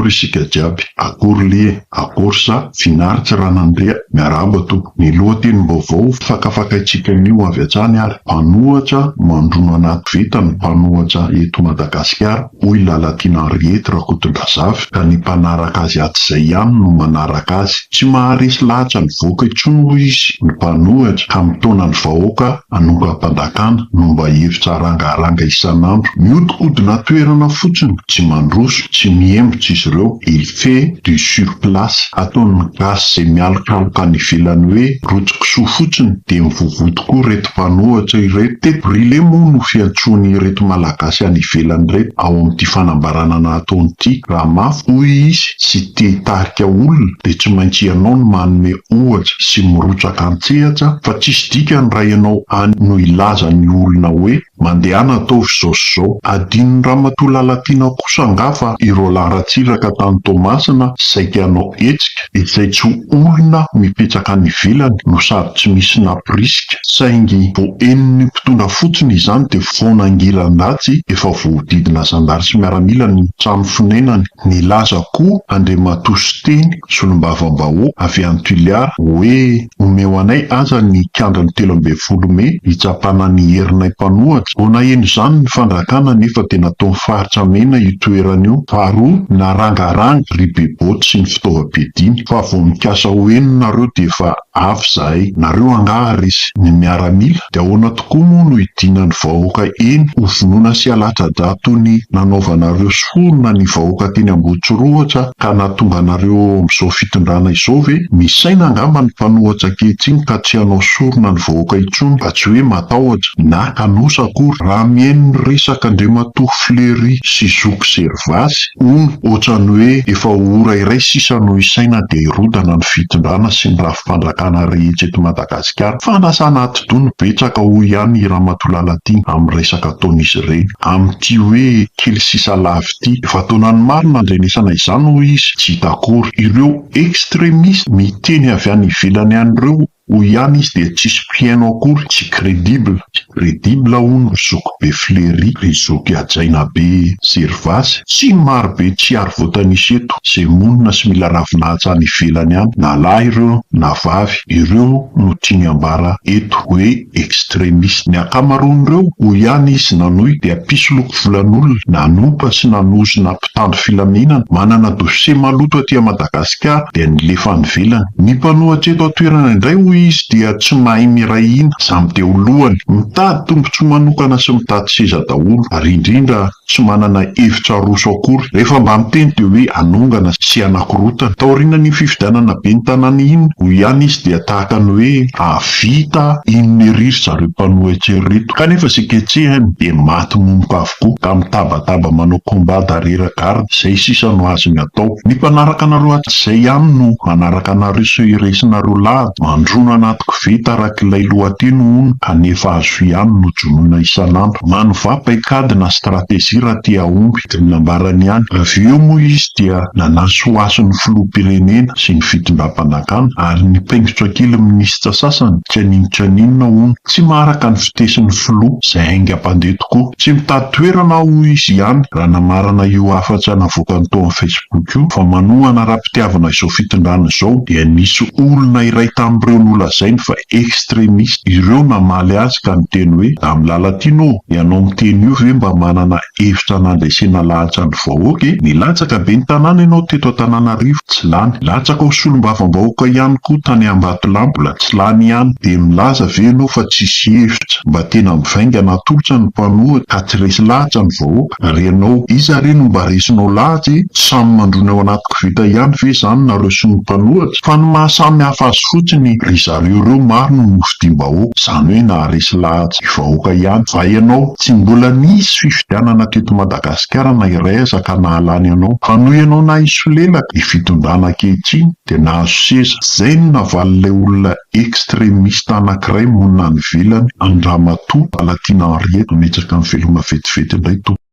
Akory isika jiaby, akory lie, akory sa, finaritra Ranandria, miarahaba tompoko. Ny lohatenim-baovao fakafakaintsika anio avy hatrany ary, mpanohatra mandrono anaty veta ny mpanohatra eto Madagasikara, hoy Lalatiana Henriette Rakotondrazafy, ka ny mpanaraka azy hatrizay ihany no manaraka azy. Tsy maharesy lahatra ny vahoaka intsony hoy izy ny mpanohatra ka mitaona ny vahoaka hanongam-panjakana no mba hevitra arangaranga isan'andro. Mihodinkodina toerana fotsiny, tsy mandroso, tsy mihemotra izy ireo, il fait du sur place. Ataon'ny gasy izay mialokaloka any ivelany hoe rotsikisoa fotsiny dia mivovoa tokoa ireto mpanohatra ireto. Tête brûlée moa no fiantsoany ireto malagasy any ivelany ireto ao amin'ity fanambarana nataony ity. Raha mafy hoy izy sy te hitarika olona dia tsy maintsy ianao no manome ohatra sy mirotsaka an-tsehatra fa tsisy dikany raha ianao any no hilaza ny olona hoe mandehana ataovy izao sy izao. Adinon'i Ramatoa Lalatiana kosa angaha fa i Roland Ratsiraka tany Toamasina saika hanao hetsika izay tsy ho olona mipetraka any ivelany no sady tsy misy nampirisika saingy vao henon'ny mpitondra fotsiny izany dia vao nangiran-dratsy efa voahodidina zandary sy miaramila ny trano fonenany. Nilaza koa Andriamatoa Siteny, solombavambahoaka avy any Toliara, hoe omeo anay aza ny kiandrin'ny 13 mey hitsapana ny herinay mpanohatra. Vao naheno izany ny fanjakana nefa dia nataony faritra mena io toerana io. Faharoa, narangaranga ry Beboty sy ny fitaovam-piadiany fa vao mikasa ho heno nareo dia efa Avy zahay, nareo angaha resy ny miaramila? De ahoana tokoa moa no hidinan'ny vahoaka eny ho vonoina sy halatsa-drà toy ny nanaovanareo sorona ny vahoaka teny Ambohitsirohotra ka nahatonga anareo eo amin'izao fitondrana izao ve? Misaina angamba ny mpanohatra ankehitriny ka tsy hanao sorona ny vahoaka intsony fa tsy hoe matahotra na kanosa akory. Raha mihaino ny resaka Andriamatoa Fleury sy Zoky Servasy, Hono, ohatran'ny hoe efa ho ora iray sisa no isaina dia hirodana ny fitondrana sy ny rafi-panjakana rehetra eto Madagasikara. Fanasana atidoha no betsaka hoy ihany i Ramatoa Lalatiana amin'ny resaka ataon'izy ireny. Amin'ity hoe kely sisa lava ity. Efa taonany maro nandrenesana izany hoy izy, tsy hita akory. Ireo extremistes miteny avy any ivelany any ireo Hoy ihany izy dia tsisy mpihaino akory, tsy credible, tsy credible hono ry zoky be Fleury, ry zoky hajaina be Servasy, tsy maro be tsy ary voatanisa eto, izay monina sy mila ravinahitra any ivelany any, na lahy ireo na vavy, ireo no tiany ambara eto hoe extremiste. Ny ankamaroan'ireo, hoy ihany izy nanohy, dia mpisoloky volan'olona, nanompa sy nanozona mpitandro filaminana, manana dossier maloto aty Madagasikara dia nilefa any ivelany. Ny mpanohatra eto an-toerana indray hoy izy dia tsy mahay miray hina, samy te ho lohany, mitady tombotsoa manokana sy mitady seza daholo ary indrindra tsy manana hevitra aroso akory. Rehefa mba miteny dia hoe hanongana sy hanakorotana. Taorianan'iny fifidianana ben'ny tanàna iny hoy ihany izy dia tahaka ny hoe hahavita inona ery ry zareo mpanohitra ireto kanefa izay ketsehiny dia maty momoka avokoa ka mitabataba manao combat d'arrière garde izay sisa no azony atao. Ny mpanaraka anareo hatrizay ihany no manaraka anareo sy resinareo lahatra, mandrono anaty koveta araka ilay lohateny hono kanefa azo ihany no jonoina isan'andro. Manovà paikady na stratégie raha te hahomby, dia ny nambarany ihany. Avy eo moa izy dia nanasohaso ny filoham-pirenena sy ny fitondram-panjakana ary nipaingotra kely ny minisitra sasany, tsy haninontsy haninona hono. Tsy maharaka ny fitesin'ny filoha, izay haingam-pandeha tokoa. Tsy mitady toerana aho hoy izy ihany raha namarana io hafatra navoakany tao amin'ny Facebook io fa manohana ara-pitiavana izao fitondrana izao dia nisy olona iray tamin'ireo nolazainy fa extremiste ireo namaly azy ka niteny hoe Dame Lalatiana ô, ianao miteny io ve mba manana hevitra nandresena lahatra ny vahoaka e! Nilatsaka ben'ny tanàna ianao teto Antananarivo, tsy lany. Nilatsaka ho solombavambahoaka ihany koa tany Ambatolampy, mbola tsy lany ihany. Dia milaza ve ianao fa tsisy hevitra mba tena mivaingana atolotra ny mpanohitra ka tsy resy lahatra ny vahoaka? Ary ianao, iza re no mba resinao lahatra e? Tsy samy mandrona ao anaty koveta ihany ve izany nareo sy ny mpanohitra? Fa ny maha samy hafa azy fotsiny, ry zareo ireo maro no nofidiam-bahoaka, izany hoe naharesy lahatra ny vahoaka ihany. Fa ianao? Tsy mbola nisy fifidianana teto Madagasikara na iray aza ka nahalany anao. Fa noho ianao nahisolelaka ny fitondrana ankehitriny dia nahazo seza. Izay no navalin'ilay olona extremiste anankiray monina any ivelany an-dRamatoa Lalatiana Henriette. Mametraka ny veloma vetivety indray tompoko.